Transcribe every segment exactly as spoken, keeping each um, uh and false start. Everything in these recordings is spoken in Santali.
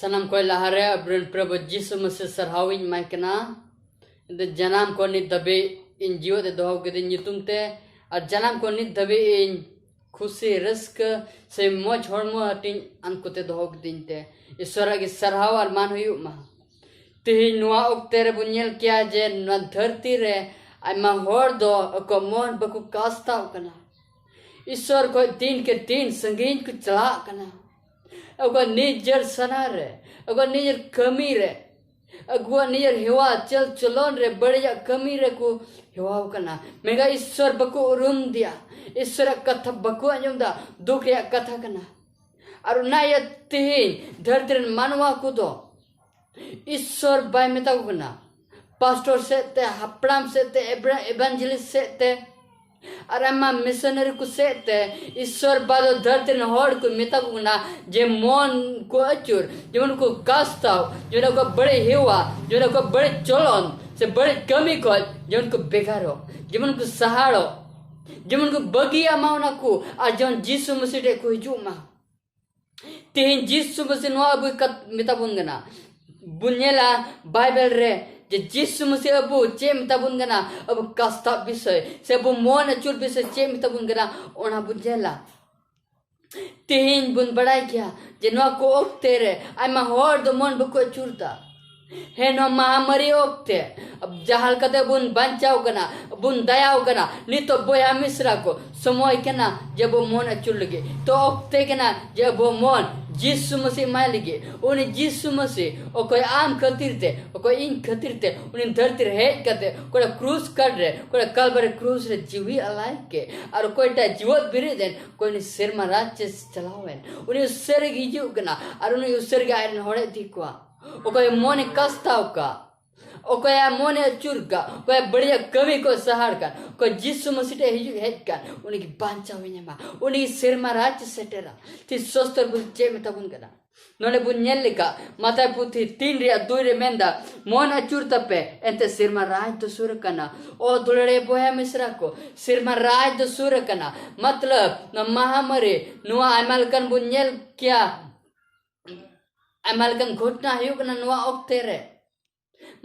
ᱥᱟᱱᱟᱢ ᱠᱷᱚᱱ ᱞᱟᱦᱟᱨᱮ ᱟᱵᱚᱨᱮᱱ ᱯᱨᱚᱵᱷᱩ ᱡᱤᱥᱩ ᱢᱟᱥᱤ ᱥᱟᱨᱦᱟᱣ ᱤᱧ ᱮᱢᱟᱭ ᱠᱟᱱᱟ᱾ ᱤᱧ ᱫᱚ ᱡᱟᱱᱟᱢ ᱠᱷᱚᱱ ᱱᱤᱛ ᱫᱷᱟᱹᱵᱤᱡ ᱤᱧ ᱡᱤᱣᱮᱫ ᱮ ᱫᱚᱦᱚ ᱠᱤᱫᱤᱧ ᱧᱩᱛᱩᱢ ᱛᱮ, ᱟᱨ ᱡᱟᱱᱟᱢ ᱠᱷᱚᱱ ᱱᱤᱛ ᱫᱷᱟᱹᱵᱤᱡ ᱤᱧ ᱠᱷᱩᱥᱤ ᱨᱟᱹᱥᱠᱟᱹ ᱥᱮ ᱢᱚᱡᱽ ᱦᱚᱲᱢᱚ ᱦᱟᱹᱴᱤᱧ ᱟᱱ ᱠᱚᱛᱮ ᱫᱚᱦᱚ ᱠᱤᱫᱤᱧ ᱛᱮ ᱤᱥᱚᱨᱟᱜ ᱜᱮ ᱥᱟᱨᱦᱟᱣ ᱟᱨ ᱢᱟᱱ ᱦᱩᱭᱩᱜ ᱢᱟ᱾ ᱛᱮᱦᱮᱧ ᱱᱚᱣᱟ ᱚᱠᱛᱮ ᱨᱮᱵᱚᱱ ᱧᱮᱞ ᱠᱮᱭᱟ ᱡᱮ ᱱᱚᱣᱟ ᱫᱷᱟᱹᱨᱛᱤ ᱨᱮ ᱟᱭᱢᱟ ᱦᱚᱲ ᱫᱚ ᱟᱠᱚᱣᱟᱜ ᱢᱚᱱ ᱵᱟᱠᱚ ᱠᱟᱥᱛᱟᱣ ᱠᱟᱱᱟ᱾ ᱤᱥᱚᱨ ᱠᱷᱚᱱ ᱫᱤᱱ ᱠᱮ ᱫᱤᱱ ᱥᱟᱺᱜᱤᱧ ᱠᱚ ᱪᱟᱞᱟᱜ ᱠᱟᱱᱟ᱾ ᱟᱠᱚᱣᱟᱜ ᱱᱤᱡᱮᱨ ᱥᱟᱱᱟ ᱨᱮ, ᱟᱠᱚᱣᱟᱜ ᱱᱤᱡᱮᱨ ᱠᱟᱹᱢᱤ ᱨᱮ, ᱟᱠᱚᱣᱟᱜ ᱱᱤᱡᱮᱨ ᱦᱮᱣᱟ ᱪᱟᱞ ᱪᱚᱞᱚᱱ ᱨᱮ ᱵᱟᱹᱲᱤᱡᱟᱜ ᱠᱟᱹᱢᱤ ᱨᱮᱠᱚ ᱦᱮᱣᱟᱣ ᱠᱟᱱᱟ᱾ ᱢᱮᱱᱠᱷᱟᱱ ᱤᱥᱚᱨ ᱵᱟᱠᱚ ᱩᱨᱩᱢ ᱫᱮᱭᱟ, ᱤᱥᱚᱨᱟᱜ ᱠᱟᱛᱷᱟ ᱵᱟᱠᱚ ᱟᱸᱡᱚᱢ ᱮᱫᱟ᱾ ᱫᱩᱠ ᱨᱮᱭᱟᱜ ᱠᱟᱛᱷᱟ ᱠᱟᱱᱟ᱾ ᱟᱨ ᱚᱱᱟ ᱤᱭᱟᱹ ᱛᱮᱦᱮᱧ ᱫᱷᱟᱹᱨᱛᱤ ᱨᱮᱱ ᱢᱟᱱᱣᱟ ᱠᱚᱫᱚ ᱤᱥᱚᱨ ᱵᱟᱭ ᱢᱮᱛᱟ ᱠᱚ ᱠᱟᱱᱟ᱾ ᱯᱟᱥᱴᱚᱨ ᱥᱮᱫ ᱛᱮ, ᱦᱟᱯᱲᱟᱢ ᱥᱮᱫ ᱛᱮ, ᱮᱵᱨᱟ-, evangelist ᱥᱮᱫ ᱛᱮ, ᱟᱨ ᱟᱭᱢᱟ ᱢᱤᱥᱚᱱᱟᱨᱤ ᱠᱚ ᱥᱮᱫ ᱛᱮ ᱤᱥᱚᱨ ᱵᱟᱫᱚ ᱫᱷᱟᱹᱨᱛᱤ ᱨᱮᱱ ᱦᱚᱲ ᱠᱚ ᱢᱮᱛᱟ ᱠᱚ ᱠᱟᱱᱟ ᱡᱮ ᱢᱚᱱ ᱠᱚ ᱟᱹᱪᱩᱨ, ᱡᱮᱢᱚᱱ ᱠᱚ ᱠᱟᱥᱛᱟᱣ, ᱡᱮᱢᱚᱱ ᱠᱚ ᱵᱟᱹᱲᱤᱡ ᱦᱮᱣᱟ, ᱡᱮᱢᱚᱱ ᱠᱚ ᱵᱟᱹᱲᱤᱡ ᱪᱚᱞᱚᱱ ᱥᱮ ᱵᱟᱹᱲᱤᱡ ᱠᱟᱹᱢᱤ ᱠᱷᱚᱱ ᱡᱮᱢᱚᱱ ᱠᱚ ᱵᱷᱮᱜᱟᱨᱚᱜ, ᱡᱮᱢᱚᱱ ᱠᱚ ᱥᱟᱦᱟᱲᱚᱜ, ᱡᱮᱢᱚᱱ ᱠᱚ ᱵᱟᱹᱜᱤᱭᱟᱜ ᱢᱟ ᱚᱱᱟ ᱠᱚ, ᱟᱨ ᱡᱮᱢᱚᱱ ᱡᱤᱥᱩ ᱢᱟᱹᱥᱤ ᱴᱷᱮᱱ ᱠᱚ ᱦᱤᱡᱩᱜ ᱢᱟ᱾ ᱛᱮᱦᱮᱧ ᱡᱤᱥᱩ ᱢᱟᱹᱥᱤ ᱱᱚᱣᱟ ᱟᱵᱚ ᱠᱟᱛ-, ᱢᱮᱛᱟ ᱵᱚᱱ ᱠᱟᱱᱟ᱾ ᱵᱚᱱ ᱧᱮᱞᱟ ᱵᱟᱭᱵᱮᱞ ᱨᱮ ᱡᱮ ᱡᱤᱥᱩ ᱢᱟᱹᱥᱤ ᱟᱵᱚ ᱪᱮᱫ ᱢᱮᱛᱟ ᱵᱚᱱ ᱠᱟᱱᱟ, ᱟᱵᱚ ᱠᱟᱥᱛᱟᱣ ᱵᱤᱥᱚᱭ ᱥᱮ ᱟᱵᱚ ᱢᱚᱱ ᱟᱹᱪᱩᱨ ᱵᱤᱥᱚᱭ ᱪᱮᱫ ᱢᱮᱛᱟ ᱵᱚᱱ ᱠᱟᱱᱟ, ᱚᱱᱟ ᱵᱚᱱ ᱧᱮᱞᱟ᱾ ᱛᱮᱦᱮᱧ ᱵᱚᱱ ᱵᱟᱲᱟᱭ ᱜᱮᱭᱟ ᱡᱮ ᱱᱚᱣᱟ ᱠᱚ ᱚᱠᱛᱮ ᱨᱮ ᱟᱭᱢᱟ ᱦᱚᱲ ᱫᱚ ᱢᱚᱱ ᱵᱟᱠᱚ ᱟᱹᱪᱩᱨ ᱮᱫᱟ᱾ ᱦᱮᱸ, ᱱᱚᱣᱟ ᱢᱟᱦᱟᱢᱟᱨᱤ ᱚᱠᱛᱮ ᱡᱟᱦᱟᱸ ᱞᱮᱠᱟᱛᱮ ᱵᱚᱱ ᱵᱟᱧᱪᱟᱣ ᱠᱟᱱᱟ, ᱵᱚᱱ ᱫᱟᱭᱟᱣ ᱠᱟᱱᱟ, ᱱᱤᱛᱚᱜ ᱵᱚᱭᱦᱟ ᱢᱤᱥᱨᱟ ᱠᱚ, ᱥᱚᱢᱚᱭ ᱠᱟᱱᱟ ᱡᱮ ᱟᱵᱚ ᱢᱚᱱ ᱟᱹᱪᱩᱨ ᱞᱟᱹᱜᱤᱫ᱾ ᱛᱚ ᱚᱠᱛᱮ ᱠᱟᱱᱟ ᱡᱮ ᱟᱵᱚ ᱢᱚᱱ ᱡᱤᱥᱩ ᱢᱟᱹᱥᱤ ᱮᱢᱟᱭ ᱞᱟᱹᱜᱤᱫ᱾ ᱩᱱᱤ ᱡᱤᱥᱩ ᱢᱟᱹᱥᱤ ᱚᱠᱚᱭ ᱟᱢ ᱠᱷᱟᱹᱛᱤᱨ ᱛᱮ, ᱚᱠᱚᱭ ᱤᱧ ᱠᱷᱟᱹᱛᱤᱨ ᱛᱮ ᱩᱱᱤ ᱫᱷᱟᱹᱨᱛᱤ ᱨᱮ ᱦᱮᱡ ᱠᱟᱛᱮ ᱚᱠᱚᱭ ᱠᱨᱩᱥ ᱠᱟᱴ ᱨᱮ, ᱚᱠᱚᱭ ᱠᱟᱞᱵᱟᱨᱤ ᱠᱨᱩᱥ ᱨᱮ ᱡᱤᱣᱤ ᱟᱞᱟᱭ ᱠᱮᱫ, ᱟᱨ ᱚᱠᱚᱭᱴᱟᱜ ᱡᱤᱣᱮᱫ ᱵᱮᱨᱮᱫ ᱮᱱ, ᱚᱠᱚᱭ ᱩᱱᱤ ᱥᱮᱨᱢᱟ ᱨᱟᱡᱽ ᱮ ᱪᱟᱞᱟᱣ ᱮᱱ, ᱩᱱᱤ ᱩᱥᱟᱹᱨᱟ ᱜᱮ ᱦᱤᱡᱩᱜ ᱠᱟᱱᱟ, ᱟᱨ ᱩᱱᱤ ᱩᱥᱟᱹᱨᱟ ᱜᱮ ᱟᱡ ᱨᱮᱱ ᱦᱚᱲᱮ ᱤᱫᱤ ᱠᱚᱣᱟ᱾ ᱚᱠᱚᱭ ᱢᱚᱱᱮ ᱠᱟᱥᱛᱟᱣ ᱠᱟᱜ, ᱚᱠᱚᱭᱟᱜ ᱢᱚᱱᱮ ᱟᱹᱪᱩᱨ ᱠᱟᱜ, ᱚᱠᱚᱭᱟᱜ ᱵᱟᱹᱲᱤᱡᱟᱜ ᱠᱟᱹᱢᱤ ᱠᱚ ᱥᱟᱦᱟᱲ ᱠᱟᱜ, ᱚᱠᱚᱭ ᱡᱤᱥᱩ ᱢᱟᱹᱥᱤ ᱴᱷᱮᱱ ᱦᱤᱡᱩᱜ ᱦᱮᱡ ᱠᱟᱱ, ᱩᱱᱤ ᱜᱮ ᱵᱟᱧᱪᱟᱣ ᱮ ᱧᱟᱢᱟ, ᱩᱱᱤ ᱜᱮ ᱥᱮᱨᱢᱟ ᱨᱟᱡᱽ ᱮ ᱥᱮᱴᱮᱨᱟ᱾ ᱛᱤ ᱥᱚᱥᱛᱚᱨ ᱵᱚᱱ ᱪᱮᱫ ᱢᱮᱛᱟ ᱵᱚᱱ ᱠᱟᱱᱟ? ᱱᱚᱰᱮ ᱵᱚᱱ ᱧᱮᱞ ᱞᱮᱠᱟ, ᱢᱟᱛᱟᱭ ᱯᱩᱛᱷᱤ ᱛᱤᱱ ᱨᱮᱭᱟᱜ ᱫᱩᱭ ᱨᱮ ᱢᱮᱱᱫᱟ, "ᱢᱚᱱ ᱟᱹᱪᱩᱨ ᱛᱟᱯᱮ, ᱮᱱᱛᱮ ᱥᱮᱨᱢᱟ ᱨᱟᱡᱽ ᱫᱚ ᱥᱩᱨ ᱟᱠᱟᱱᱟ᱾" ᱚ ᱫᱩᱞᱟᱹᱲᱤᱭᱟᱹ ᱵᱚᱭᱦᱟ ᱢᱤᱥᱨᱟ ᱠᱚ, ᱥᱮᱨᱢᱟ ᱨᱟᱡᱽ ᱫᱚ ᱥᱩᱨ ᱟᱠᱟᱱᱟ᱾ ᱢᱚᱛᱞᱚᱵ, ᱱᱚᱣᱟ ᱢᱟᱦᱟᱢᱟᱨᱤ, ᱱᱚᱣᱟ ᱟᱭᱢᱟ ᱞᱮᱠᱟᱱ ᱵᱚᱱ ᱧᱮᱞ ᱠᱮᱭᱟ᱾ ᱟᱭᱢᱟ ᱞᱮᱠᱟᱱ ᱜᱷᱚᱴᱚᱱᱟ ᱦᱩᱭᱩᱜ ᱠᱟᱱᱟ ᱱᱚᱣᱟ ᱚᱠᱛᱮ ᱨᱮ᱾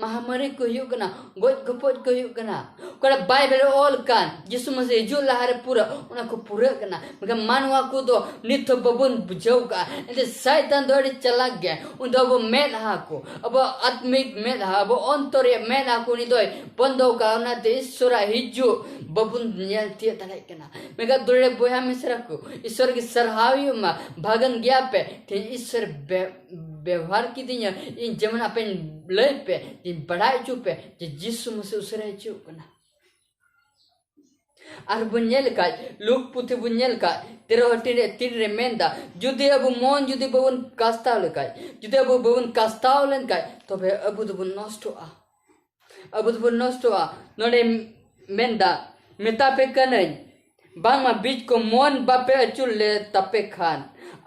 ᱢᱟᱦᱟᱢᱟᱨᱤ ᱠᱚ ᱦᱩᱭᱩᱜ ᱠᱟᱱᱟ, ᱜᱚᱡ ᱜᱚᱯᱚᱡ ᱠᱚ ᱦᱩᱭᱩᱜ ᱠᱟᱱᱟ᱾ ᱚᱠᱟᱨᱮ ᱵᱟᱭᱵᱮᱞ ᱨᱮ ᱚᱞ ᱠᱟᱱ ᱡᱤᱥᱩ ᱢᱟᱥᱤ ᱦᱤᱡᱩᱜ ᱞᱟᱦᱟᱨᱮ ᱯᱩᱨᱟᱹ ᱚᱱᱟ ᱠᱚ ᱯᱩᱨᱟᱹᱜ ᱠᱟᱱᱟ᱾ ᱢᱮᱱᱠᱷᱟᱱ ᱢᱟᱱᱣᱟ ᱠᱚᱫᱚ ᱱᱤᱛ ᱦᱚᱸ ᱵᱟᱵᱚᱱ ᱵᱩᱡᱷᱟᱹᱣ ᱠᱟᱜᱼᱟ᱾ ᱮᱱᱛᱮ ᱥᱟᱭᱛᱟᱱ ᱫᱚ ᱟᱹᱰᱤ ᱪᱟᱞᱟᱠ ᱜᱮᱭᱟ᱾ ᱩᱱᱤ ᱫᱚ ᱟᱵᱚ ᱢᱮᱫᱦᱟ ᱠᱚ, ᱟᱵᱚ ᱟᱛᱢᱤᱠ ᱢᱮᱫᱦᱟ, ᱟᱵᱚ ᱚᱱᱛᱚᱨ ᱨᱮᱭᱟᱜ ᱢᱮᱫᱦᱟ ᱠᱚ ᱩᱱᱤ ᱫᱚᱭ ᱵᱚᱱᱫᱚ ᱠᱟᱜᱼᱟ᱾ ᱚᱱᱟᱛᱮ ᱤᱥᱥᱚᱨᱟᱜ ᱦᱤᱡᱩᱜ ᱵᱟᱵᱚᱱ ᱧᱮᱞ ᱛᱤᱭᱳᱜ ᱫᱟᱲᱮᱭᱟᱜ ᱠᱟᱱᱟ᱾ ᱢᱮᱱᱠᱷᱟᱱ ᱫᱩᱞᱟᱹᱲ ᱵᱚᱭᱦᱟ ᱢᱤᱥᱨᱟ ᱠᱚ, ᱤᱥᱥᱚᱨ ᱜᱮ ᱥᱟᱨᱦᱟᱣ ᱦᱩᱭᱩᱜ ᱢᱟ, ᱵᱷᱟᱜᱟᱱ ᱜᱮᱭᱟ ᱯᱮ᱾ ᱛᱮᱦᱮᱧ ᱤᱥᱥᱚᱨ ᱵᱮ-, ᱵᱮᱣᱦᱟᱨ ᱠᱤᱫᱤᱧᱟ, ᱤᱧ ᱡᱮᱢᱚᱱ ᱟᱯᱮᱧ ᱞᱟᱹᱭ ᱯᱮ, ᱤᱧ ᱵᱟᱲᱟᱭ ᱦᱚᱪᱚ ᱯᱮ ᱡᱮ ᱡᱤᱥᱩ ᱢᱟᱥᱤ ᱩᱥᱟᱹᱨᱟ ᱦᱤᱡᱩᱜ ᱠᱟᱱᱟ᱾ ᱟᱨ ᱵᱚᱱ ᱧᱮᱞ ᱠᱷᱟᱡ, ᱞᱩᱠ ᱯᱩᱛᱷᱤ ᱵᱚᱱ ᱧᱮᱞ ᱠᱷᱟᱡ, ᱛᱮᱨᱚ ᱦᱟᱹᱴᱤᱧ ᱨᱮ ᱛᱤᱱ ᱨᱮ ᱢᱮᱱᱫᱟ, ᱡᱩᱫᱤ ᱟᱵᱚ ᱢᱚᱱ ᱡᱩᱫᱤ ᱵᱟᱵᱚᱱ ᱠᱟᱥᱛᱟᱣ ᱞᱮᱠᱷᱟᱡ, ᱡᱩᱫᱤ ᱟᱵᱚ ᱵᱟᱵᱚᱱ ᱠᱟᱥᱛᱟᱣ ᱞᱮᱱᱠᱷᱟᱡ, ᱛᱚᱵᱮ ᱟᱵᱚ ᱫᱚᱵᱚᱱ ᱱᱚᱥᱴᱚᱜᱼᱟ᱾ ᱟᱵᱚ ᱫᱚᱵᱚᱱ ᱱᱚᱥᱴᱚᱜᱼᱟ᱾ ᱱᱚᱰᱮ ᱢᱮᱱᱫᱟ, ᱢᱮᱛᱟ ᱯᱮ ᱠᱟᱹᱱᱟᱹᱧ, ᱵᱟᱝᱢᱟ ᱵᱤᱡ ᱠᱚ ᱢᱚᱱ ᱵᱟᱯᱮ ᱟᱹᱪᱩᱨ ᱞᱮ ᱛᱟᱯᱮ ᱠᱷᱟᱱ,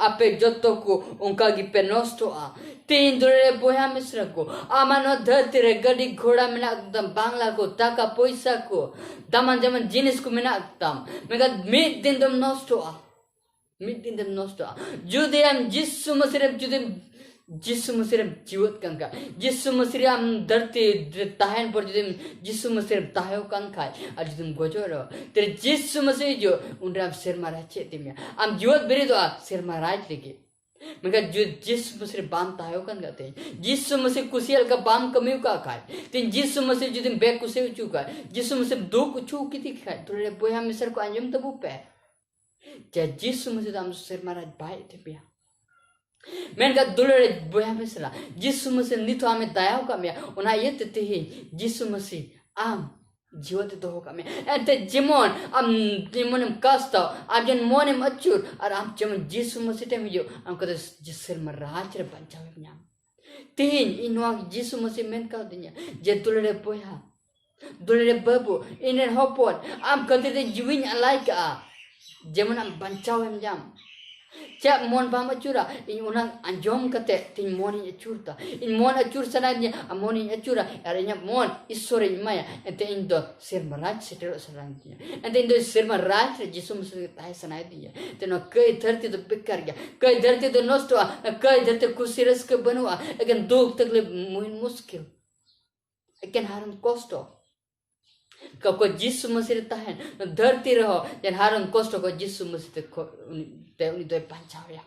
ᱟᱯᱮ ᱡᱚᱛᱚ ᱠᱚ ᱚᱱᱠᱟ ᱜᱮᱯᱮ ᱱᱚᱥᱴᱚᱜᱼᱟ᱾ ᱛᱮᱦᱮᱧ ᱫᱚ ᱨᱮ ᱵᱚᱭᱦᱟ ᱢᱤᱥᱨᱟ ᱠᱚ, ᱟᱢᱟᱜ ᱱᱚᱣᱟ ᱫᱷᱟᱹᱨᱛᱤ ᱨᱮ ᱜᱟᱹᱰᱤ ᱜᱷᱚᱲᱟ ᱢᱮᱱᱟᱜ ᱛᱟᱢ, ᱵᱟᱝᱞᱟ ᱠᱚ, ᱴᱟᱠᱟ ᱯᱚᱭᱥᱟ ᱠᱚ, ᱫᱟᱢᱟᱱ ᱫᱟᱢᱟᱱ ᱡᱤᱱᱤᱥ ᱠᱚ ᱢᱮᱱᱟᱜ ᱛᱟᱢ, ᱢᱮᱱᱠᱷᱟᱱ ᱢᱤᱫ ᱫᱤᱱ ᱫᱚᱢ ᱱᱚᱥᱴᱚᱜᱼᱟ᱾ ᱢᱤᱫ ᱫᱤᱱ ᱫᱚᱢ ᱱᱚᱥᱴᱚᱜᱼᱟ᱾ ᱡᱩᱫᱤ ᱟᱢ ᱡᱤᱥᱩ ᱢᱟᱹᱥᱤ ᱨᱮᱢ, ᱡᱩᱫᱤᱢ, ᱡᱤᱥᱩ ᱢᱟᱹᱥᱤ ᱨᱮᱢ ᱡᱤᱣᱮᱫ ᱠᱟᱱ ᱠᱷᱟᱱ, ᱡᱤᱥᱩ ᱢᱟᱹᱥᱤ ᱨᱮ ᱟᱢ ᱫᱷᱟᱹᱨᱛᱤ ᱨᱮ ᱛᱟᱦᱮᱱ ᱯᱚᱨ ᱡᱩᱫᱤᱢ ᱡᱤᱥᱩ ᱢᱟᱹᱥᱤ ᱨᱮᱢ ᱛᱟᱦᱮᱸ ᱠᱟᱱ ᱠᱷᱟᱡ ᱟᱨ ᱡᱩᱫᱤᱢ ᱜᱚᱡᱚᱜ ᱨᱮᱦᱚᱸ, ᱛᱮ ᱡᱤᱥᱩ ᱢᱟᱹᱥᱤ ᱦᱤᱡᱩᱜ, ᱩᱱᱨᱮ ᱟᱢ ᱥᱮᱨᱢᱟ ᱨᱟᱡᱽ ᱪᱮᱫ ᱛᱮᱢ ᱧᱟᱢᱟ? ᱟᱢ ᱡᱤᱣᱮᱫ ᱵᱮᱨᱮᱫᱚᱜᱼᱟ ᱥᱮᱨᱢᱟ ᱨᱟᱡᱽ ᱞᱟᱹᱜᱤᱫ᱾ ᱢᱮᱱᱠᱷᱟᱱ ᱡᱩᱫᱤ ᱡᱤᱥᱩ ᱢᱟᱹᱥᱤ ᱨᱮ ᱵᱟᱢ ᱛᱟᱦᱮᱸ ᱠᱟᱱ ᱠᱷᱟᱡ, ᱛᱮᱦᱮᱧ ᱡᱤᱥᱩ ᱢᱟᱹᱥᱤ ᱠᱩᱥᱤᱭᱟᱜ ᱞᱮᱠᱟ ᱵᱟᱢ ᱠᱟᱹᱢᱤ ᱟᱠᱟᱫ ᱠᱷᱟᱡ, ᱛᱮᱦᱮᱧ ᱡᱤᱥᱩ ᱢᱟᱹᱥᱤ ᱡᱩᱫᱤᱢ ᱵᱮᱠᱩᱥᱤ ᱦᱚᱪᱚ ᱠᱷᱟᱡ, ᱡᱤᱥᱩ ᱢᱟᱹᱥᱤ ᱫᱩᱠ ᱦᱚᱪᱚ ᱠᱮᱫᱮ ᱠᱷᱟᱡ, ᱛᱚᱵᱮ ᱵᱚᱭᱦᱟ ᱢᱤᱥᱨᱟ ᱠᱚ ᱟᱸᱡᱚᱢ ᱛᱟᱵᱚ ᱯᱮ᱾ ᱡᱮ ᱡᱤᱥᱩ ᱢᱟᱹᱥᱤ ᱫᱚ ᱟᱢ ᱫᱚ ᱥᱮᱨᱢᱟ ᱨᱟᱡᱽ ᱵᱟᱭ ᱤᱫᱤ ᱢᱮᱭᱟ᱾ ᱢᱮᱱᱠᱷᱟᱱ ᱫᱩᱞᱟᱹᱲ ᱵᱚᱭᱦᱟ ᱢᱤᱥᱨᱟ, ᱡᱤᱥᱩ ᱢᱟᱹᱥᱤ ᱱᱤᱛ ᱦᱚᱸ ᱟᱢᱮ ᱫᱟᱭᱟ ᱟᱠᱟᱫ ᱢᱮᱭᱟ, ᱚᱱᱟ ᱤᱭᱟᱹᱛᱮ ᱛᱮᱦᱮᱧ ᱡᱤᱥᱩ ᱢᱟᱹᱥᱤ ᱟᱢ ᱡᱤᱣᱮᱫ ᱮ ᱫᱚᱦᱚ ᱠᱟᱜ ᱢᱮᱭᱟ᱾ ᱮᱱᱛᱮ ᱡᱮᱢᱚᱱ ᱟᱢ ᱡᱮᱢᱚᱱᱮᱢ ᱠᱟᱥᱛᱟᱣ, ᱟᱢ ᱡᱮᱢᱚᱱ ᱢᱚᱱᱮᱢ ᱟᱹᱪᱩᱨ, ᱟᱨ ᱟᱢ ᱡᱮᱢᱚᱱ ᱡᱤᱥᱩ ᱢᱟᱹᱥᱤ ᱴᱷᱮᱱ ᱮᱢ ᱦᱤᱡᱩᱜ, ᱟᱢ ᱠᱚᱫᱚ ᱡᱤ-, ᱥᱮᱨᱢᱟ ᱨᱟᱡᱽ ᱨᱮ ᱵᱟᱧᱪᱟᱣ ᱮᱢ ᱧᱟᱢ᱾ ᱛᱮᱦᱮᱧ ᱤᱧ ᱱᱚᱣᱟ ᱡᱤᱥᱩ ᱢᱟᱹᱥᱤ ᱢᱮᱱ ᱠᱟᱣᱫᱤᱧᱟ ᱡᱮ, ᱫᱩᱞᱟᱹᱲ ᱵᱚᱭᱦᱟ, ᱫᱩᱞᱟᱹᱲ ᱵᱟᱹᱵᱩ, ᱤᱧ ᱨᱮᱱ ᱦᱚᱯᱚᱱ, ᱟᱢ ᱠᱷᱟᱹᱛᱤᱨ ᱛᱮ ᱡᱤᱣᱤᱧ ᱟᱞᱟᱭ ᱠᱟᱜᱼᱟ, ᱡᱮᱢᱚᱱ ᱟᱢ ᱵᱟᱧᱪᱟᱣ ᱮᱢ ᱧᱟᱢ᱾ ᱪᱮᱫ ᱢᱚᱱ ᱵᱟᱢ ᱟᱹᱪᱩᱨᱟ? ᱤᱧ ᱚᱱᱟ ᱟᱸᱡᱚᱢ ᱠᱟᱛᱮ ᱛᱤᱧ ᱢᱚᱱᱤᱧ ᱟᱹᱪᱩᱨ ᱫᱟ᱾ ᱤᱧ ᱢᱚᱱ ᱟᱹᱪᱩᱨ ᱥᱟᱱᱟᱭᱮᱫᱤᱧᱟ, ᱟᱨ ᱢᱚᱱᱤᱧ ᱟᱹᱪᱩᱨᱟ, ᱟᱨ ᱤᱧᱟᱹᱜ ᱢᱚᱱ ᱤᱥᱥᱚᱨᱤᱧ ᱮᱢᱟᱭᱟ, ᱮᱱᱛᱮ ᱤᱧ ᱫᱚ ᱥᱮᱨᱢᱟ ᱨᱟᱡᱽ ᱥᱮᱴᱮᱨᱚᱜ ᱥᱟᱱᱟᱭᱮᱫᱤᱧᱟ᱾ ᱮᱱᱛᱮ ᱤᱧ ᱫᱚ ᱥᱮᱨᱢᱟ ᱨᱟᱡᱽ ᱨᱮ ᱡᱤᱥᱩ ᱢᱟᱹᱥᱤ ᱥᱚᱸᱜᱮ ᱛᱟᱦᱮᱸ ᱥᱟᱱᱟᱭᱮᱫᱤᱧᱟ᱾ ᱛᱮ ᱱᱚᱣᱟ ᱠᱟᱹᱭ ᱫᱷᱟᱹᱨᱛᱤ ᱫᱚ ᱵᱮᱠᱟᱨ ᱜᱮᱭᱟ᱾ ᱠᱟᱹᱭ ᱫᱷᱟᱹᱨᱛᱤ ᱫᱚ ᱱᱚᱥᱴᱚᱜᱼᱟ᱾ ᱠᱟᱹᱭ ᱫᱷᱟᱹᱨᱛᱤ ᱠᱩᱥᱤ ᱨᱟᱹᱥᱠᱟᱹ ᱵᱟᱹᱱᱩᱜᱼᱟ᱾ ᱮᱠᱮᱱ ᱫᱩᱠ ᱛᱟᱠᱞᱤᱯ ᱢᱩᱦᱤᱱ ᱢᱩᱥᱠᱤᱞ, ᱮᱠᱮᱱ ᱦᱟᱨᱚᱱ ᱠᱚᱥᱴᱚ᱾ ᱚᱠᱚᱭ ᱡᱤᱥᱩ ᱢᱟᱹᱥᱤ ᱨᱮ ᱛᱟᱦᱮᱱ, ᱫᱷᱟᱹᱨᱛᱤ ᱨᱮᱦᱚᱸ ᱡᱮᱱ ᱦᱟᱨᱚᱱ ᱠᱚᱥᱴᱚ ᱠᱚ ᱡᱤᱥᱩ ᱢᱟᱹᱥᱤ ᱛᱮ ᱠᱷᱚ-, ᱩᱱᱤ, ᱛᱮ ᱩᱱᱤ ᱫᱚᱭ ᱵᱟᱧᱪᱟᱣᱮᱭᱟ᱾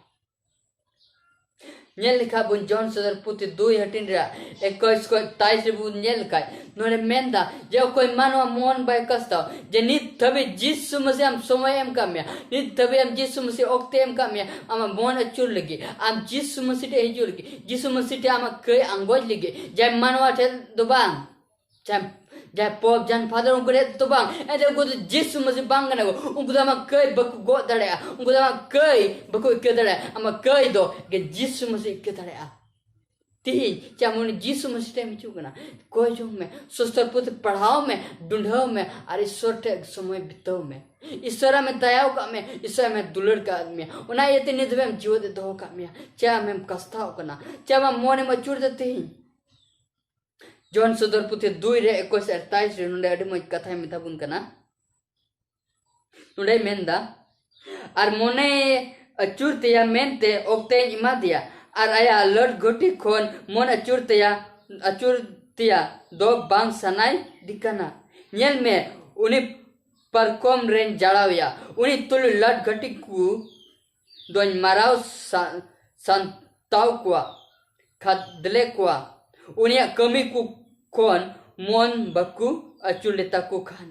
ᱧᱮᱞ ᱞᱮᱠᱷᱟᱡ ᱵᱚᱱ ᱡᱚᱦᱚᱱ ᱥᱚᱫᱚᱨ ᱯᱩᱛᱷᱤ ᱫᱩᱭ ᱦᱟᱹᱴᱤᱧ ᱨᱮᱭᱟᱜ ᱮᱠᱩᱥ ᱠᱷᱚᱡ ᱛᱮᱭᱤᱥ ᱨᱮᱵᱚᱱ ᱧᱮᱞ ᱞᱮᱠᱷᱟᱡ, ᱱᱚᱰᱮ ᱢᱮᱱᱫᱟ ᱡᱮ ᱚᱠᱚᱭ ᱢᱟᱱᱣᱟ ᱢᱚᱱ ᱵᱟᱭ ᱠᱟᱥᱛᱟᱣ, ᱡᱮ ᱱᱤᱛ ᱫᱷᱟᱹᱵᱤᱡ ᱡᱤᱥᱩ ᱢᱟᱹᱥᱤ ᱟᱢ ᱥᱚᱢᱚᱭ ᱮᱢ ᱠᱟᱜ ᱢᱮᱭᱟ, ᱱᱤᱛ ᱫᱷᱟᱹᱵᱤᱡ ᱟᱢ ᱡᱤᱥᱩ ᱢᱟᱹᱥᱤ ᱚᱠᱛᱮ ᱮᱢ ᱠᱟᱜ ᱢᱮᱭᱟ, ᱟᱢᱟᱜ ᱢᱚᱱ ᱟᱹᱪᱩᱨ ᱞᱟᱹᱜᱤᱫ, ᱟᱢ ᱡᱤᱥᱩ ᱢᱟᱹᱥᱤ ᱴᱷᱮᱡ ᱦᱤᱡᱩᱜ ᱞᱟᱹᱜᱤᱫ, ᱡᱤᱥᱩ ᱢᱟᱹᱥᱤ ᱴᱷᱮᱡ ᱟᱢᱟᱜ ᱠᱟᱹᱭ ᱟᱸᱜᱚᱡ ᱞᱟᱹᱜᱤᱫ, ᱡᱟᱦᱟᱸᱭ ᱢᱟᱱᱣᱟ ᱴᱷᱮᱡ ᱫᱚ ᱵᱟᱝ, ᱡᱟᱦᱟᱸᱭ, ᱡᱟᱦᱟᱸᱭ ᱯᱚᱯ, ᱡᱟᱦᱟᱸᱭ ᱯᱷᱟᱫᱟᱨ, ᱩᱱᱠᱩ ᱴᱷᱮᱡ ᱫᱚ ᱵᱟᱝ᱾ ᱮᱱᱛᱮ ᱩᱱᱠᱩ ᱫᱚ ᱡᱤᱥᱩ ᱢᱟᱹᱥᱤ ᱵᱟᱝ ᱠᱟᱱᱟ ᱠᱚ᱾ ᱩᱱᱠᱩ ᱫᱚ ᱟᱢᱟᱜ ᱠᱟᱹᱭ ᱵᱟᱠᱚ ᱜᱚᱜ ᱫᱟᱲᱮᱭᱟᱜᱼᱟ, ᱩᱱᱠᱩ ᱫᱚ ᱟᱢᱟᱜ ᱠᱟᱹᱭ ᱵᱟᱠᱚ ᱟᱹᱭᱠᱟᱹᱣ ᱫᱟᱲᱮᱭᱟᱜᱼᱟ᱾ ᱟᱢᱟᱜ ᱠᱟᱹᱭ ᱫᱚ ᱮᱠᱮᱱ ᱡᱤᱥᱩ ᱢᱟᱹᱥᱤ ᱟᱹᱭᱠᱟᱹᱣ ᱫᱟᱲᱮᱭᱟᱜᱼᱟ᱾ ᱛᱤᱦᱤᱧ ᱪᱮᱫ ᱟᱢ ᱩᱱᱤ ᱡᱤᱥᱩ ᱢᱟᱹᱥᱤ ᱴᱷᱮᱱ ᱮᱢ ᱦᱤᱡᱩᱜ ᱠᱟᱱᱟ? ᱠᱚᱭ ᱡᱚᱝ ᱢᱮ, ᱥᱚᱥᱛᱚᱨ ᱯᱩᱛᱷᱤ ᱯᱟᱲᱦᱟᱣ ᱢᱮ, ᱰᱩᱸᱰᱷᱟᱹᱣ ᱢᱮ, ᱟᱨ ᱤᱥᱥᱚᱨ ᱴᱷᱮᱱ ᱥᱚᱢᱚᱭ ᱵᱤᱛᱟᱹᱣ ᱢᱮ᱾ ᱤᱥᱥᱚᱨ ᱟᱢᱮ ᱫᱟᱭᱟᱣ ᱠᱟᱜ ᱢᱮ, ᱤᱥᱥᱚᱨ ᱟᱢᱮ ᱫᱩᱞᱟᱹᱲ ᱠᱟᱜ ᱢᱮᱭᱟ᱾ ᱚᱱᱟ ᱤᱭᱟᱹᱛᱮ ᱱᱤᱛ ᱫᱷᱟᱹᱵᱤᱡ ᱟᱢ ᱡᱤᱣᱮᱫ ᱮ ᱫᱚᱦᱚ ᱠᱟᱜ ᱢᱮᱭᱟ᱾ ᱪᱮᱫ ᱟᱢᱮᱢ ᱠᱟᱥᱛᱟᱣ ᱠᱟᱱᱟ? ᱪᱮᱫ ᱟᱢᱟᱜ ᱢᱚᱱᱮᱢ ᱟᱹᱪᱩᱨ ᱮᱫᱟ ᱛᱤᱦᱤᱧ? ᱡᱚᱦᱚᱱ ᱥᱚᱫᱚᱨ ᱯᱩᱛᱷᱤ ᱫᱩᱭ ᱨᱮ ᱮᱠᱩᱥ ᱟᱨ ᱛᱮᱭᱤᱥ ᱨᱮ ᱱᱚᱰᱮ ᱟᱹᱰᱤ ᱢᱚᱡᱽ ᱠᱟᱛᱷᱟᱭ ᱢᱮᱛᱟ ᱵᱚᱱ ᱠᱟᱱᱟ᱾ ᱱᱚᱰᱮᱭ ᱢᱮᱱᱫᱟ, ᱟᱨ ᱢᱚᱱᱮ ᱟᱹᱪᱩᱨ ᱛᱮᱭᱟ ᱢᱮᱱᱛᱮ ᱚᱠᱛᱮᱧ ᱮᱢᱟ ᱫᱮᱭᱟ, ᱟᱨ ᱟᱭᱟᱜ ᱞᱟᱹᱰ ᱜᱷᱚᱴᱤ ᱠᱷᱚᱱ ᱢᱚᱱ ᱟᱹᱪᱩᱨ ᱛᱮᱭᱟ, ᱟᱹᱪᱩᱨ ᱛᱮᱭᱟ ᱫᱚ ᱵᱟᱝ ᱥᱟᱱᱟᱭ ᱫᱤ ᱠᱟᱱᱟ᱾ ᱧᱮᱞ ᱢᱮ, ᱩᱱᱤ ᱯᱟᱨᱠᱚᱢ ᱨᱮᱧ ᱡᱟᱲᱟᱣᱮᱭᱟ, ᱩᱱᱤ ᱛᱩᱞᱩᱡ ᱞᱟᱹᱰ ᱜᱷᱟᱹᱴᱤ ᱠᱚ ᱫᱚᱧ ᱢᱟᱨᱟᱣ ᱥᱟ-, ᱥᱟᱱᱛᱟᱣ ᱠᱚᱣᱟ, ᱠᱷᱟᱫᱽᱞᱮ ᱠᱚᱣᱟ, ᱩᱱᱤᱭᱟᱜ ᱠᱟᱹᱢᱤ ᱠᱚ ᱠᱷᱚᱱ ᱢᱚᱱ ᱵᱟᱠᱚ ᱟᱹᱪᱩᱨ ᱞᱮᱛᱟ ᱠᱚ ᱠᱷᱟᱱ᱾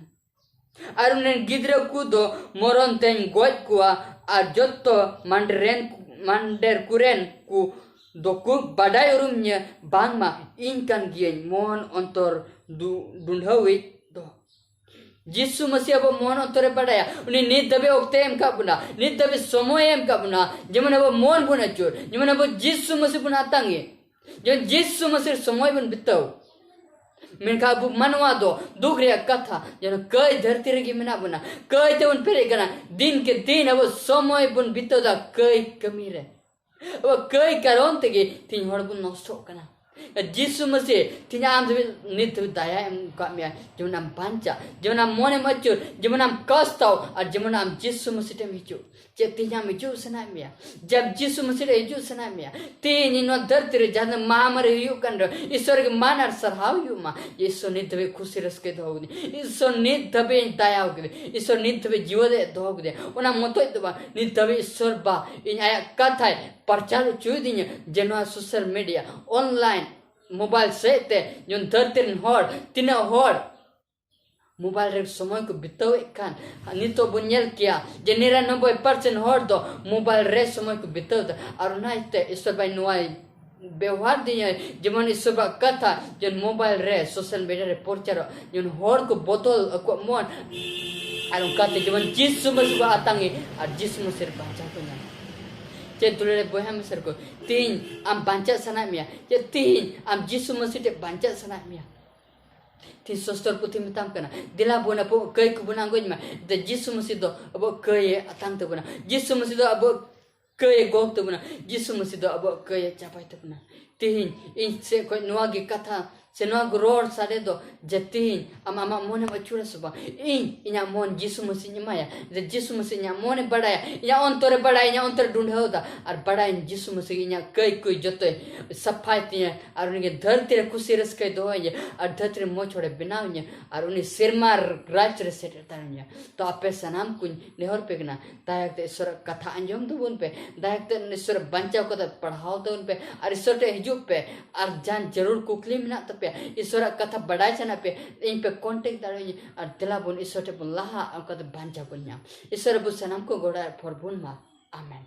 ᱟᱨ ᱩᱱᱤ ᱨᱮᱱ ᱜᱤᱫᱽᱨᱟᱹ ᱠᱚ ᱫᱚ ᱢᱚᱨᱚᱱ ᱛᱮᱧ ᱜᱚᱡ ᱠᱚᱣᱟ, ᱟᱨ ᱡᱚᱛᱚ ᱢᱟᱱᱰᱨᱮᱱ, ᱢᱟᱱᱰᱮᱨ ᱠᱚᱨᱮᱱ ᱠᱚ ᱫᱚᱠᱚ ᱵᱟᱰᱟᱭ ᱩᱨᱩᱢᱤᱧᱟ, ᱵᱟᱝᱢᱟ ᱤᱧ ᱠᱟᱱ ᱜᱤᱭᱟᱹᱧ ᱢᱚᱱ ᱚᱱᱛᱚᱨ ᱫᱩ-, ᱰᱩᱸᱰᱷᱟᱹᱣᱤᱡ ᱫᱚ᱾ ᱡᱤᱥᱩ ᱢᱟᱹᱥᱤ ᱟᱵᱚ ᱢᱚᱱ ᱚᱱᱛᱚᱨᱮ ᱵᱟᱰᱟᱭᱟ᱾ ᱩᱱᱤ ᱱᱤᱛ ᱫᱷᱟᱹᱵᱤᱡ ᱚᱠᱛᱮ ᱮᱢ ᱠᱟᱜ ᱵᱚᱱᱟ, ᱱᱤᱛ ᱫᱷᱟᱹᱵᱤᱡ ᱥᱚᱢᱚᱭ ᱮᱢ ᱠᱟᱜ ᱵᱚᱱᱟ, ᱡᱮᱢᱚᱱ ᱟᱵᱚ ᱢᱚᱱ ᱵᱚᱱ ᱟᱹᱪᱩᱨ, ᱡᱮᱢᱚᱱ ᱟᱵᱚ ᱡᱤᱥᱩ ᱢᱟᱹᱥᱤ ᱵᱚᱱ ᱟᱛᱟᱝ ᱮ, ᱡᱮᱢᱚᱱ ᱡᱤᱥᱩ ᱢᱟᱹᱥᱤ ᱥᱚᱢᱚᱭ ᱵᱚᱱ ᱵᱤᱛᱟᱹᱣ᱾ ᱢᱮᱱᱠᱷᱟᱱ ᱟᱵᱚ ᱢᱟᱱᱣᱟ ᱫᱚ ᱫᱩᱠ ᱨᱮᱭᱟᱜ ᱠᱟᱛᱷᱟ, ᱡᱮᱱᱚ ᱠᱟᱹᱭ ᱫᱷᱟᱹᱨᱛᱤ ᱨᱮᱜᱮ ᱢᱮᱱᱟᱜ ᱵᱚᱱᱟ, ᱠᱟᱹᱭ ᱛᱮᱵᱚᱱ ᱯᱮᱨᱮᱡ ᱠᱟᱱᱟ᱾ ᱫᱤᱱ ᱠᱮ ᱫᱤᱱ ᱟᱵᱚ ᱥᱚᱢᱚᱭ ᱵᱚᱱ ᱵᱤᱛᱟᱹᱣ ᱫᱟ ᱠᱟᱹᱭ ᱠᱟᱹᱢᱤ ᱨᱮ᱾ ᱟᱵᱚ ᱠᱟᱹᱭ ᱠᱟᱨᱚᱱ ᱛᱮᱜᱮ ᱛᱤᱦᱤᱧ ᱦᱚᱲ ᱵᱚᱱ ᱱᱚᱥᱴᱚᱜ ᱠᱟᱱᱟ᱾ ᱡᱤᱥᱩ ᱢᱟᱹᱥᱤ ᱛᱤᱦᱤᱧ ᱟᱢ ᱫᱷᱟᱹᱵᱤᱡ, ᱱᱤᱛ ᱫᱷᱟᱹᱵᱤᱡ ᱫᱟᱭᱟ ᱮᱢ ᱟᱠᱟᱫ ᱢᱮᱭᱟ, ᱡᱮᱢᱚᱱ ᱟᱢ ᱵᱟᱧᱪᱟᱜ, ᱡᱮᱢᱚᱱ ᱟᱢ ᱢᱚᱱᱮᱢ ᱟᱹᱪᱩᱨ, ᱡᱮᱢᱚᱱ ᱟᱢ ᱠᱚᱥᱴᱟᱣ, ᱟᱨ ᱡᱮᱢᱚᱱ ᱟᱢ ᱡᱤᱥᱩ ᱢᱟᱹᱥᱤ ᱴᱷᱮᱱ ᱮᱢ ᱦᱤᱡᱩᱜ᱾ ᱪᱮᱫ ᱛᱤᱦᱤᱧ ᱟᱢ ᱦᱤᱡᱩᱜ ᱥᱟᱱᱟᱭᱮᱫ ᱢᱮᱭᱟ? ᱡᱟᱵ ᱡᱤᱥᱩ ᱢᱟᱹᱥᱤ ᱴᱷᱮᱱ ᱦᱤᱡᱩᱜ ᱥᱟᱱᱟᱭᱮᱫ ᱢᱮᱭᱟ? ᱛᱤᱦᱤᱧ ᱱᱚᱣᱟ ᱫᱷᱟᱹᱨᱛᱤ ᱨᱮ ᱡᱟᱦᱟᱸ ᱛᱤᱱᱟᱹᱜ ᱢᱟᱦᱟᱢᱟᱨᱤ ᱦᱩᱭᱩᱜ ᱠᱟᱱ ᱨᱮᱦᱚᱸ, ᱤᱥᱚᱨ ᱜᱮ ᱢᱟᱱ ᱟᱨ ᱥᱟᱨᱦᱟᱣ ᱦᱩᱭᱩᱜ ᱢᱟ᱾ ᱤᱥᱚᱨ ᱱᱤᱛ ᱫᱷᱟᱹᱵᱤᱡ ᱠᱷᱩᱥᱤ ᱨᱟᱹᱥᱠᱟᱹᱭ ᱫᱚᱦᱚ ᱠᱟᱹᱫᱤᱧ, ᱤᱥᱚᱨ ᱱᱤᱛ ᱫᱷᱟᱹᱵᱤᱡ ᱤᱧ ᱫᱟᱭᱟ ᱠᱮᱫᱮ, ᱤᱥᱚᱨ ᱱᱤᱛ ᱫᱷᱟᱹᱵᱤᱡ ᱡᱤᱣᱮᱫ ᱮ ᱫᱚᱦᱚ ᱠᱮᱫᱮ᱾ ᱚᱱᱟ ᱢᱚᱛᱚᱡ ᱫᱚ ᱵᱟᱝ, ᱱᱤᱛ ᱫᱷᱟᱹᱵᱤᱡ ᱤᱥᱚᱨ ᱵᱟ ᱤᱧ ᱟᱭᱟᱜ ᱠᱟᱛᱷᱟᱭ ᱯᱨᱚᱪᱟᱨ ᱦᱚᱪᱚᱭᱮᱫᱤᱧᱟ, ᱡᱮ ᱱᱚᱣᱟ social media, online, mobile ᱥᱮᱫ ᱛᱮ ᱡᱮᱢᱚᱱ ᱫᱷᱟᱹᱨᱛᱤ ᱨᱮᱱ ᱦᱚᱲ, ᱛᱤᱱᱟᱹᱜ ᱦᱚᱲ mobile ᱨᱮ ᱥᱚᱢᱚᱭ ᱠᱚ ᱵᱤᱛᱟᱹᱣᱮᱫ ᱠᱟᱱ, ᱱᱤᱛᱚᱜ ᱵᱚᱱ ᱧᱮᱞ ᱠᱮᱭᱟ ᱡᱮ ᱱᱤᱨᱟᱱᱚᱵᱵᱳᱭ percent ᱦᱚᱲ ᱫᱚ mobile ᱨᱮ ᱥᱚᱢᱚᱭ ᱠᱚ ᱵᱤᱛᱟᱹᱣ ᱮᱫᱟ᱾ ᱟᱨ ᱚᱱᱟ ᱤᱭᱟᱹᱛᱮ ᱤᱥᱚᱨ ᱵᱟᱭ ᱱᱚᱣᱟᱭ ᱵᱮᱣᱦᱟᱨ ᱫᱤᱧᱟᱹ, ᱡᱮᱢᱚᱱ ᱤᱥᱚᱨ ᱵᱟᱭ ᱠᱟᱛᱷᱟ ᱡᱮ mobile ᱨᱮ, social media ᱨᱮ ᱯᱨᱚᱪᱟᱨᱚᱜ, ᱡᱮᱢᱚᱱ ᱦᱚᱲ ᱠᱚ ᱵᱚᱫᱚᱞ ᱟᱠᱚᱣᱟᱜ ᱢᱚᱱ, ᱟᱨ ᱚᱱᱠᱟᱛᱮ ᱡᱮᱢᱚᱱ ᱡᱤᱥᱩ ᱢᱟᱹᱥᱤ ᱠᱚ ᱟᱛᱟᱝ ᱮ ᱟᱨ ᱡᱤᱥᱩ ᱢᱟᱹᱥᱤ ᱨᱮ ᱵᱟᱧᱪᱟᱣ ᱠᱚ ᱧᱟᱢ᱾ ᱪᱮᱫ ᱫᱩᱞᱟᱹᱲ ᱨᱮ ᱵᱚᱭᱦᱟ ᱢᱤᱥᱨᱟ ᱠᱚ, ᱛᱤᱦᱤᱧ ᱟᱢ ᱵᱟᱧᱪᱟᱜ ᱥᱟᱱᱟᱭᱮᱫ ᱢᱮᱭᱟ? ᱪᱮᱫ ᱛᱤᱦᱤᱧ ᱟᱢ ᱡᱤᱥᱩ ᱢᱟᱹᱥᱤ ᱴᱷᱮᱱ ᱵᱟᱧᱪᱟᱜ ᱥᱟᱱᱟᱭᱮᱫ ᱢᱮᱭᱟ? ᱛᱤᱦᱤᱧ ᱥᱚᱥᱛᱚᱨ ᱯᱩᱛᱷᱤ ᱢᱮᱛᱟᱢ ᱠᱟᱱᱟ, ᱫᱮᱞᱟ ᱵᱚᱱ ᱟᱵᱚ ᱠᱟᱹᱭ ᱠᱚᱵᱚᱱ ᱟᱸᱜᱚᱪ ᱢᱟ᱾ ᱫᱮ ᱡᱤᱥᱩ ᱢᱟᱹᱥᱤ ᱫᱚ ᱟᱵᱚ ᱠᱟᱹᱭ ᱮ ᱟᱛᱟᱝ ᱛᱟᱵᱚᱱᱟ᱾ ᱡᱤᱥᱩ ᱢᱟᱹᱥᱤ ᱫᱚ ᱟᱵᱚ ᱠᱟᱹᱭ ᱮ ᱜᱚᱜ ᱛᱟᱵᱚᱱᱟ᱾ ᱡᱤᱥᱩ ᱢᱟᱹᱥᱤ ᱫᱚ ᱟᱵᱚᱣᱟᱜ ᱠᱟᱹᱭ ᱮ ᱪᱟᱵᱟᱭ ᱛᱟᱵᱚᱱᱟ᱾ ᱛᱤᱦᱤᱧ ᱤᱧ ᱥᱮᱫ ᱠᱷᱚᱱ ᱱᱚᱣᱟ ᱜᱮ ᱠᱟᱛᱷᱟ ᱥᱮ ᱱᱚᱣᱟ ᱜᱮ ᱨᱚᱲ ᱥᱟᱰᱮ ᱫᱚ, ᱡᱮ ᱛᱤᱦᱤᱧ ᱟᱢ ᱟᱢᱟᱜ ᱢᱚᱱᱮᱢ ᱟᱹᱪᱩᱨᱟ ᱥᱮ ᱵᱟᱝ? ᱤᱧ ᱤᱧᱟᱹᱜ ᱢᱚᱱ ᱡᱤᱥᱩ ᱢᱟᱹᱥᱤᱧ ᱮᱢᱟᱭᱟ, ᱡᱮ ᱡᱤᱥᱩ ᱢᱟᱹᱥᱤ ᱤᱧᱟᱹᱜ ᱢᱚᱱᱮ ᱵᱟᱲᱟᱭᱟ, ᱤᱧᱟᱹᱜ ᱚᱱᱛᱚᱨᱮ ᱵᱟᱲᱟᱭᱟ, ᱤᱧᱟᱹᱜ ᱚᱱᱛᱚᱨᱮ ᱰᱩᱸᱰᱷᱟᱹᱣ ᱫᱟ, ᱟᱨ ᱵᱟᱲᱟᱭᱟᱹᱧ ᱡᱤᱥᱩ ᱢᱟᱹᱥᱤ ᱜᱮ ᱤᱧᱟᱹᱜ ᱠᱟᱹᱭ ᱠᱚᱭ ᱡᱚᱛᱚᱭ ᱥᱟᱯᱷᱟᱭ ᱛᱤᱧᱟᱹ, ᱟᱨ ᱩᱱᱤᱜᱮ ᱫᱷᱟᱹᱨᱛᱤ ᱨᱮ ᱠᱩᱥᱤ ᱨᱟᱹᱥᱠᱟᱹᱭ ᱫᱚᱦᱚᱭᱤᱧᱟ, ᱟᱨ ᱫᱷᱟᱹᱨᱛᱤ ᱨᱮ ᱢᱚᱡᱽ ᱦᱚᱲᱮ ᱵᱮᱱᱟᱣᱤᱧᱟ, ᱟᱨ ᱩᱱᱤ ᱥᱮᱨᱢᱟ ᱨᱟᱡᱽ ᱨᱮ ᱥᱮᱴᱮᱨ ᱫᱟᱲᱮᱭᱤᱧᱟ᱾ ᱛᱚ ᱟᱯᱮ ᱥᱟᱱᱟᱢ ᱠᱚᱧ ᱱᱮᱦᱚᱨ ᱯᱮ ᱠᱟᱱᱟ, ᱫᱟᱭᱟ ᱠᱟᱛᱮ ᱤᱥᱚᱨᱟᱜ ᱠᱟᱛᱷᱟ ᱟᱸᱡᱚᱢ ᱛᱟᱵᱚᱱ ᱯᱮ, ᱫᱟᱭᱟ ᱠᱟᱛᱮ ᱤᱥᱚᱨ ᱵᱟᱧᱪᱟᱣ ᱠᱟᱛᱮ ᱯᱟᱲᱦᱟᱣ ᱛᱟᱵᱚᱱ ᱯᱮ, ᱟᱨ ᱤᱥᱚᱨ ᱴᱷᱮᱱ ᱦᱤᱡᱩᱜ ᱯᱮ, ᱟᱨ ᱡᱟᱦᱟᱱ ᱡᱟᱹᱨᱩᱲ ᱠᱩᱠᱞᱤ ᱢᱮᱱᱟᱜ ᱛᱟᱯᱮᱭᱟ, ᱤᱥᱚᱨᱟᱜ ᱠᱟᱛᱷᱟ ᱵᱟᱰᱟᱭ ᱥᱟᱱᱟ ᱯᱮ, ᱤᱧ ᱯᱮ contact ᱫᱟᱲᱮᱭᱟᱹᱧᱟ, ᱟᱨ ᱫᱮᱞᱟ ᱵᱚᱱ ᱤᱥᱚᱨ ᱴᱷᱮᱱ ᱵᱚᱱ ᱞᱟᱦᱟ, ᱚᱱᱠᱟᱛᱮ ᱵᱟᱧᱪᱟᱣ ᱵᱚᱱ ᱧᱟᱢ᱾ ᱤᱥᱚᱨ ᱟᱵᱚ ᱥᱟᱱᱟᱢ ᱠᱚ ᱜᱚᱲᱚ ᱟᱨ ᱵᱷᱚᱨ ᱵᱚᱱ ᱢᱟ᱾ ᱟᱢᱮᱱ᱾